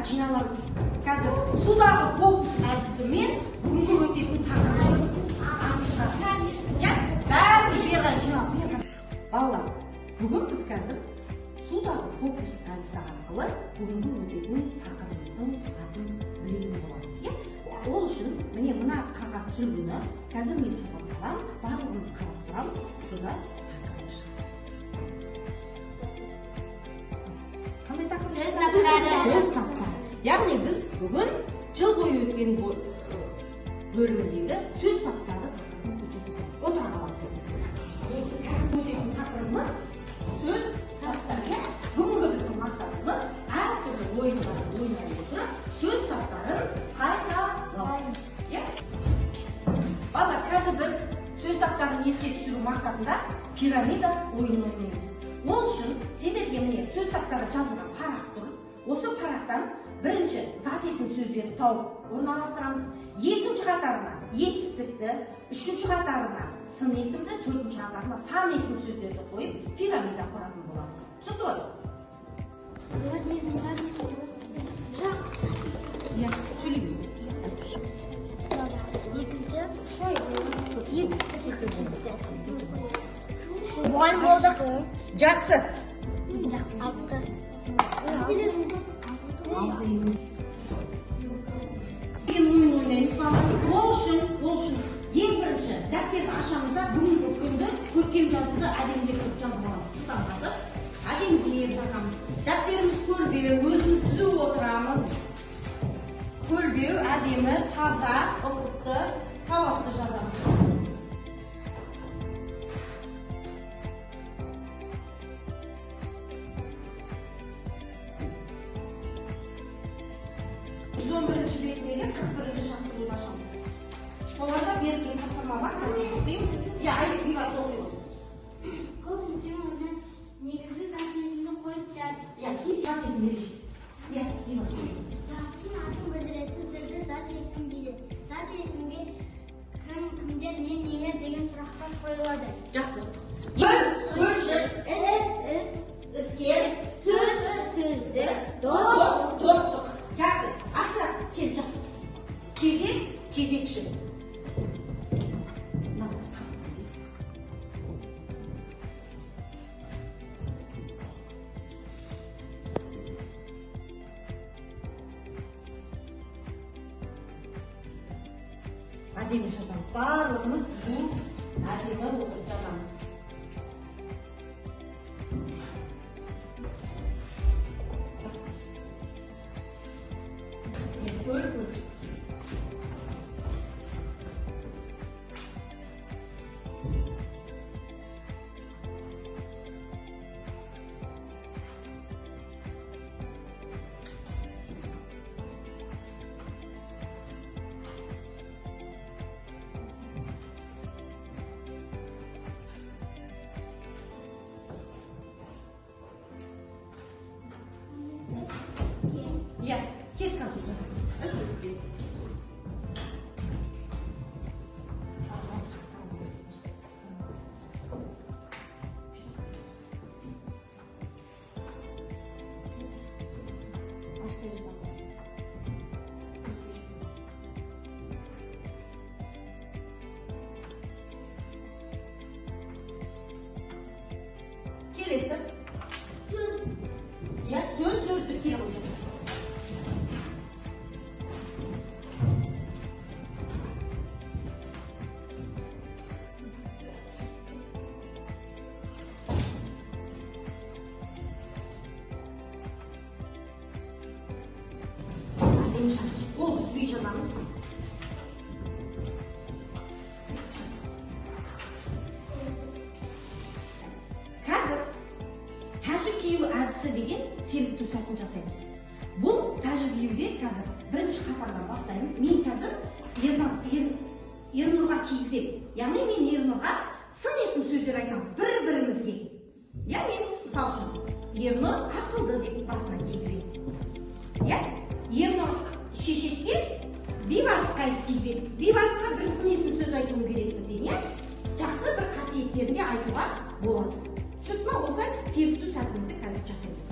Жиналамыз. Қазір судағы фокус әдісімен бүгінгі өтетін тақырыбымыз атын шығарамыз. Иә, бәріміз бері қарай жиналып, бері қарай. Балалар, бүгін біз қазір судағы фокус әдісі арқылы бүгінгі өтетін тақырыбымыздың атын білетін боламыз. Иә, ол үшін міне мына қағаз сүлгіні қазір мен суға саламын, барлығымыз қарап тұрамыз, содан тақырып шығады. Қандай тақырып? Сөз таптары. Сөз таптары. Яғни біз бүгін жыл бойы өткен бөліміндегі сөз таптары тақырыбын өтетін боламыз. Отыра қаламыз. Қазір өтетін тақырыбымыз сөз таптары. Иә? Бүгінгі біздің мақсатымыз әртүрлі ойындарды ойнай отырып сөз таптарын қайталау. Иә? Балалар, қазір біз сөз таптарын еске түсіру мақсатында пирамида ойынын ойнаймыз. Ол үшін сендерге міне сөз таптары жазылған парақ тұр. Осы парақтан бірінші зат есім сөздерді тауып орналастырамыз. Екінші қатарына етістікті, үшінші қатарына сын есімді, төртінші қатарына сан есім сөздерді қойып пирамида құратын боламыз. Түсінікті ғой? Иә, сөйлей бер. Екінші. Мұғалім болдық. Жақсы. Алты. Деген ойын ойнаймыз балалар. Ол үшін ең бірінші дәптерді ашамыз да бүгінгі күнді көркем жазуды әдемілеп тұрып жазып аламыз. Тұтамдатып, әдемілеп жазамыз. Дәптеріміз көлбеу, өзіміз түзу отырамыз. Көлбеу, әдемі, таза, ұқыпты, сауатты жазамыз. Жүз он бірінші бетіндегі 41-ші жаттығуды ашамыз. Соларда берілген тапсырма бар, қазір оқимыз. Иә, Айбек Бейбарыс оқи ғой. Көп нүктенің орнына негізгі зат есімді қойып жаз. Иә, кез зат есім ережесі. Иә, Бейбарыс. Заттың атын білдіретін сөзді зат есім дейді. Зат есімге кім, кімдер, не, нелер деген сұрақтар қойылады. Жақсы. Бір, бөлшек, Іс, іс, іскер, сөз, сөздік, дос, достық. Жақсы. Астына кел, жақсы. Кезек, кезекші. Әдемі жазамыз. Барлығымыз түзу әдемі отырып жазамыз. Көл, көлшік. Иә, кел қазір жазамыз. Іс іске. Келесі. Сөз. Иә, сөз, сөздік келіп отыр. Әдемі жазамыз. Қол үзбей жазамыз. Қазір тәжік кию әдісі деген сергіту сәтін жасаймыз. Бұл тәжік киюде қазір бірінші қатардан бастаймыз. Мен қазір Ернұрға кигіземін. Яғни мен Ернұрға сын есім сөздер айтамыз бір-бірімізге. Иә, мен мысал үшін Ернұр ақылды деп басына кигіземін. Иә, Ернұр шешеді де Бейбарысқа кигізеді. Бейбарысқа бір сын есім сөз айтуың керексің сен, иә? Жақсы бір қасиеттерін де айтуға болады. Түсінді ма? Осы сергіту сәтімізді қазір жасаймыз.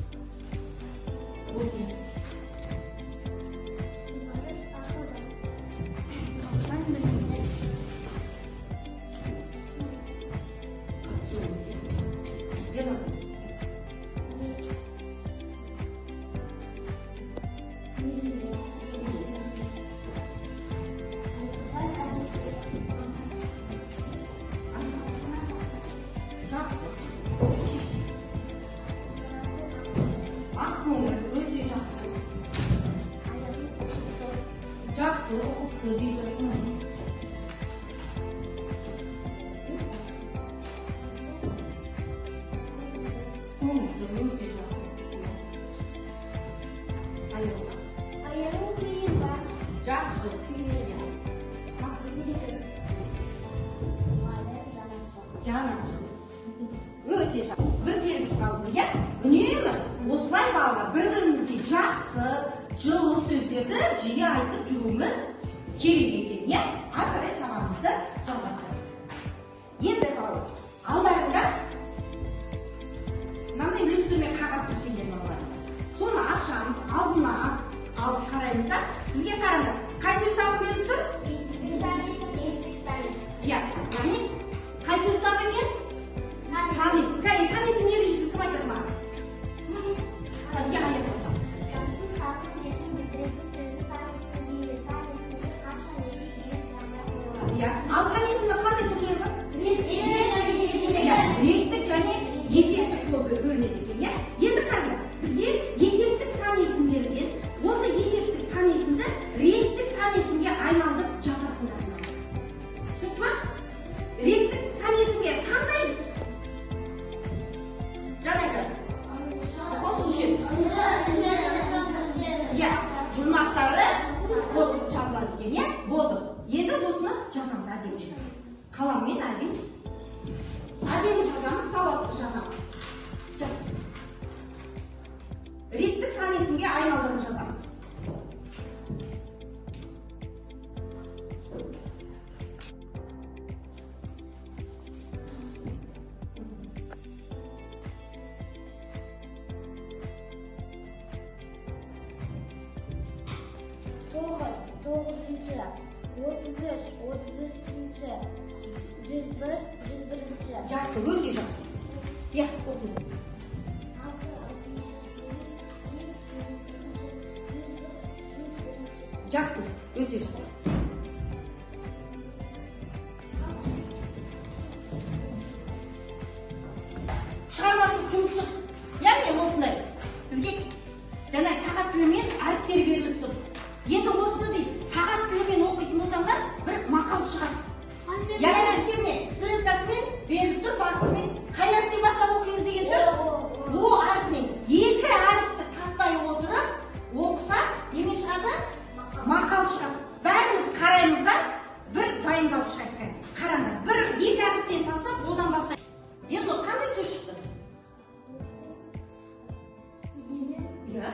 Бақытты дейді. Көңілді, өте жақсы. Аяулы. Аяулы мейірбан. Жақсы. Жанашыр. Өте жақсы. Бір серік қалды, иә? Үнемі осылай балалар бір-бірімізге жақсы, жылы сөздерді жиі айтып жүруіміз керек екен, иә? Ары қарай сабағымызды жалғастырайық. Енді балалар, алдарында мынандай үлестірме қағаз тұр сендердің алдарында. Соны ашамыз, алдына алып қараймыз да, сізге қараңдар, қай сөз табы беріліп тұр? Иә, яғни қай сөз табы екен? Сан есім. Кәне, сан есім ережесін кім айтады маған? Иә, иә. Иә, ал сан есімнің қандай түрлері бар? Иә, реттік және есептік болып бөлінеді екен, иә? Енді қараңдар, бізге есептік сан есім берілген. Осы есептік сан есімді реттік сан есімге айналдырып жазасыңдар. Түсінікті ма? Реттік сан есімге қандай жаңағы қосылушы? Иә, жұрнақтары қосылып жазылады екен, иә? Болды. Енді осыны жазамыз әдемі. Қаламмен әдемі. Әдемі жазамыз, сауатты жазамыз. Жаз. Реттік сан есімге айналдырып жазамыз. Тоғыз, тоғызыншы, 33, 33-ші, 101, 101-ші. Жақсы, өте жақсы. Иә, оқы. 6, 6-шы, 5, 5-ші, 101, 101-ші. Жақсы, өте жақсы. Шығармашылық жұмыстық, яғни осындай бізге жаңа сағат тілімен әріптер беріліп тұр. Енді осыны дейді, сағат тілімен оқитын болсаңдар, бір мақал шығады. Яғни бізге міне стрелкасымен беріліп тұр, бағытымен қай әріптен бастап оқимыз деген сөз? О әрпінен. Екі әріпті тастай отырып оқысақ, неме шығады? Мақал шығады. Бәріміз қараймыз да, бір дайындалып шығайық. Қараңдар, бір екі әріптен тастап, одан бастайық. Енді қандай сөз шықты? Иә.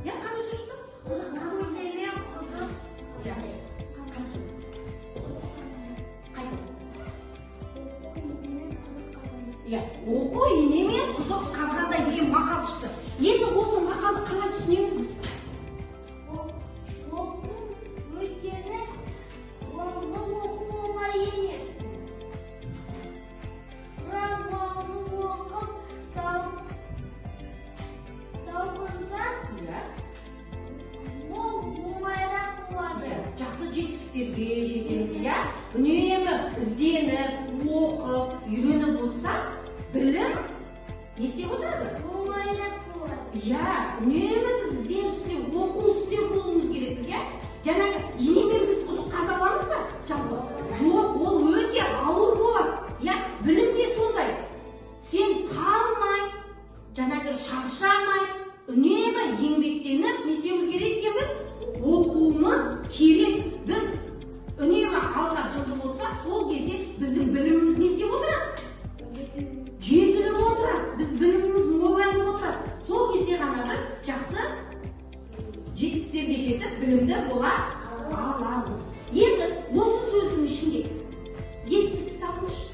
Иә, қандай сөз шықты? Иә. Қайта. Иә, оқу инемен құдық қазғандай деген мақал шықты. Енді осы мақалды қалай түсінеміз біз? Оқу өйткені оны оқу оңай емес. Бірақ оны оқып талпынсаң, Иә. ол оңайырақ болады. Жақсы жетістіктерге жетеміз, иә? Үнемі ізденіп, оқып, үйреніп отырсақ, білім не істеп отырады? Оңайырақ болады. Иә, үнемі біз ізденіс үстінде, оқу үстінде болуымыз керекпіз, иә? Жаңағы инемен біз құдық қаза аламыз ба? Жалпы жоқ, ол өте ауыр болады. Иә, білім де сондай. Сен талмай, жаңағы шаршамай, үнемі еңбектеніп не істеуіміз керек екенбіз? Оқуымыз керек. Біз үнемі алға жылжып отырсақ, сол кезде біздің біліміміз не істеп отырады? Жетіліп отырады. Біз біліміміз молайып отырады. Сол кезде ғана біз жақсы жетістіктерге жетіп, білімді бола аламыз. Енді осы сөздің ішінде етістікті табыңызшы.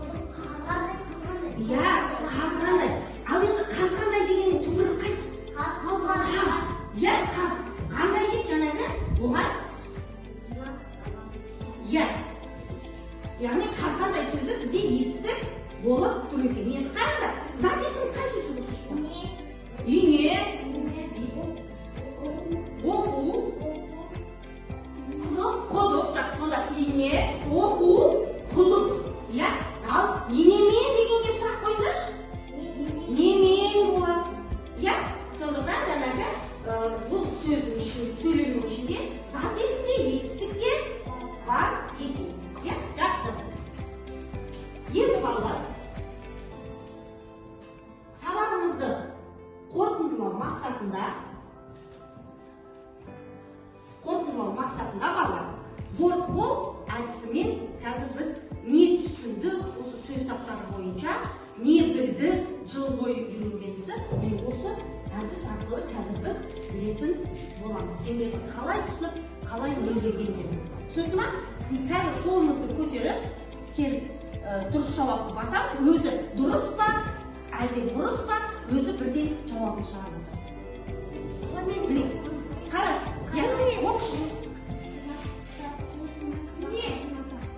Құдық қазғандай, қазғандай. Иә, қазғандай. Ал енді қазғандай дегеннің түбірі қайсы? Қазғандай. Қаз. Иә, қаз. Қандай деп жаңағы оған? Иә. Яғни қазғандай сөзі бізде етістік болып тұр екен. Енді қараңдар, зат есім қай сөзі осы жерде? Ине, оқу, құдық. Жақсы, сонда ине, оқу, құдық. Иә, ал инемен дегенге сұрақ қойыңдаршы. Немен болады? Иә, сондықтан жаңағы те, етістік те бар екен. Иә, жақсы. Енді балалар, сабағымызды қорытындылау мақсатында балалар, Wordwall әдісімен қазір біз не түсіндік осы сөз таптары бойынша, не білдік жыл бойы үйренгенімізді, міне осы әдіс арқылы қазір біз білетін боламыз. Сендердің қалай түсініп, қалай меңгергендерін. Түсінді ма? Қазір қолымызды көтеріп, келіп дұрыс жауапты басамыз. Өзі дұрыс па, әлде бұрыс па, өзі бірден жауабын шығарып отыр. Міне, қара, оқшы.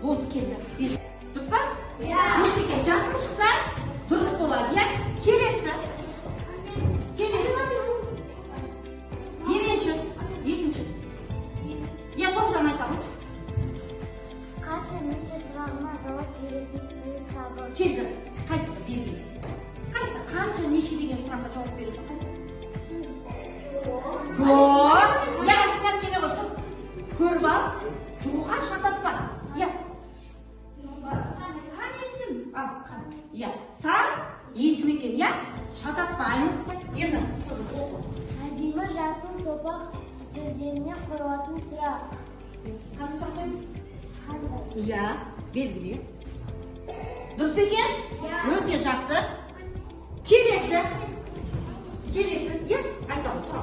Болды, кел, жаз. Дұрыс па? Дұрыс екен. Жасыл шықса, дұрыс болады, иә? Келесі. Келесі. Екінші. Иә, Тоғжан айтамын. Қанша, неше сұрағына жауап беретін сөз табы. Кел, жаз. Қайсысы белгілі? Қайсысы? Қанша, неше деген сұраққа жауап беретін қайсысы? Жоқ. Иә, сен келе ғой, тұр. Көріп ал. Жоға шатаспа. Иә. Ал, иә. Сан есім екен, иә? Шатаспаймыз. Енді оқы. Әдемі жасыл сопақ сөздеріне қойылатын сұрақ. Қандай сұрақ қоямыз? Қандай? Иә, белгіле. Дұрыс па екен? Өте жақсы. Келесі. Келесі. Иә, айта ғой, тұра.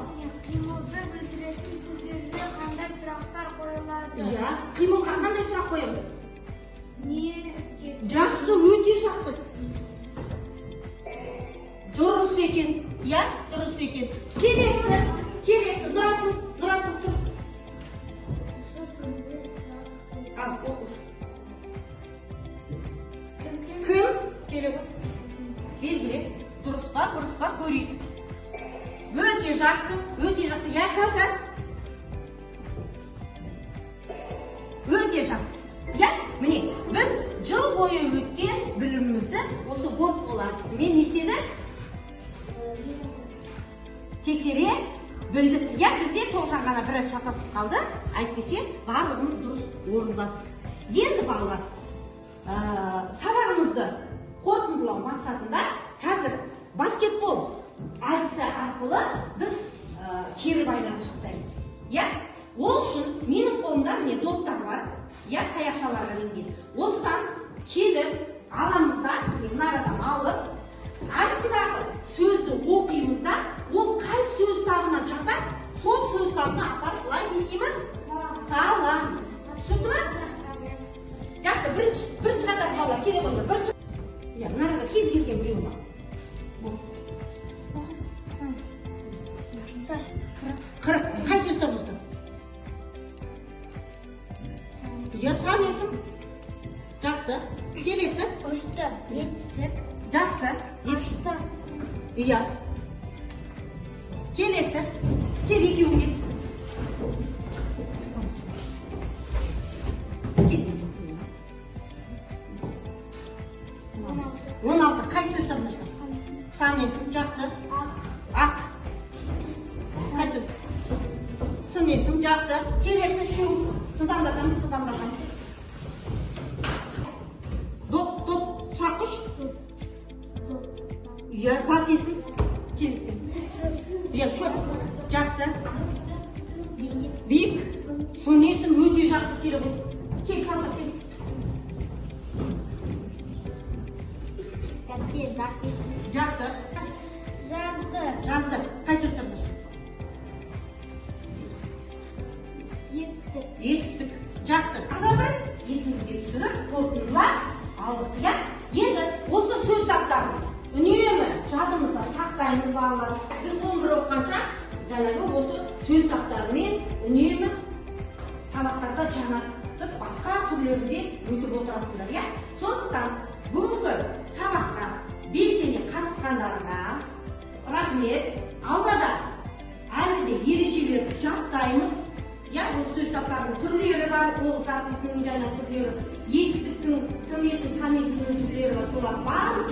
Қимылды білдіретін сөздерге қандай сұрақтар қойылады? Иә, қимылға қандай сұрақ қоямыз? Не? Жақсы, өте жақсы. Дұрыс екен, иә, дұрыс екен. Келесі, келесі, Нұрасыл, Нұрасыл тұр. Осы сөзге сұрақ. Ал, оқушы. Кім? Келе ғой. Белгіле. Дұрыс па, бұрыс па, көрейік. Өте жақсы, өте жақсы. Иә, Кәусар? Өте жақсы. Иә, міне, біз жыл бойы өткен білімімізді осы Wordwall әдісімен не істедік? Тексере білдік. Иә, бізде Тоғжан ғана біраз шатасып қалды. Әйтпесе, барлығымыз дұрыс орындадық. Енді балалар, сабағымызды қорытындылау мақсатында қазір баскетбол әдісі арқылы біз кері байланыс жасаймыз. Иә, ол үшін менің қолымда міне доптар бар, иә, таяқшаларға ілінген. Осыдан келіп аламыз да, мына арадан алып, артындағы сөзді оқимыз да, ол қай сөз табына жатады, сол сөз табына апарып былай не істейміз? Саламыз. Түсінді ма? Жақсы, бірінші қатар балалар келе қойыңдар. Бірінші. Иә, мына арада кез келген біреу бар. 40. Қай сөз табына жатады? Иә, сан есім. Жақсы. Келесі. Ұшты. Етістік. Жақсы. Ашты. Иә. Келесі. Кел, екеуің кел. Кел. 16. Қай сөз табына жатады? Сан есім. Жақсы. Ақ. Қай сөз? Сын есім. Жақсы. Келесі үшеу. Жылдамдатамыз, жылдамдатамыз. Доп, доп, сұрақ қойшы. Иә, зат есім. Келесі. Иә, шөп. Жақсы. Биік. Сын есім өте жақсы. Келе ғой. Кел, Кәусар, кел. Дәптер, зат есім. Жақсы. Жазды. Жазды. Қай сөз табына жатады? Етістік. Етістік. Жақсы. Тағы бір есімізге түсіріп, қорытындылап алдық, иә? Енді осы сөз таптарын үнемі жадымызда сақтаймыз балалар. Біз 11 оқығанша жаңағы осы сөз таптарымен үнемі сабақтарда жаңартып, басқа түрлерінде өтіп отырасыңдар, иә? Сондықтан бүгінгі сабаққа белсене қатысқандарыңа рахмет. Алда да әлі де ережелерді жаттаймыз. Иә, осы сөз таптарының түрлері бар, ол зат есімнің жаңа түрлері, етістіктің сын есім, сан есімнің түрлері бар, солар барлық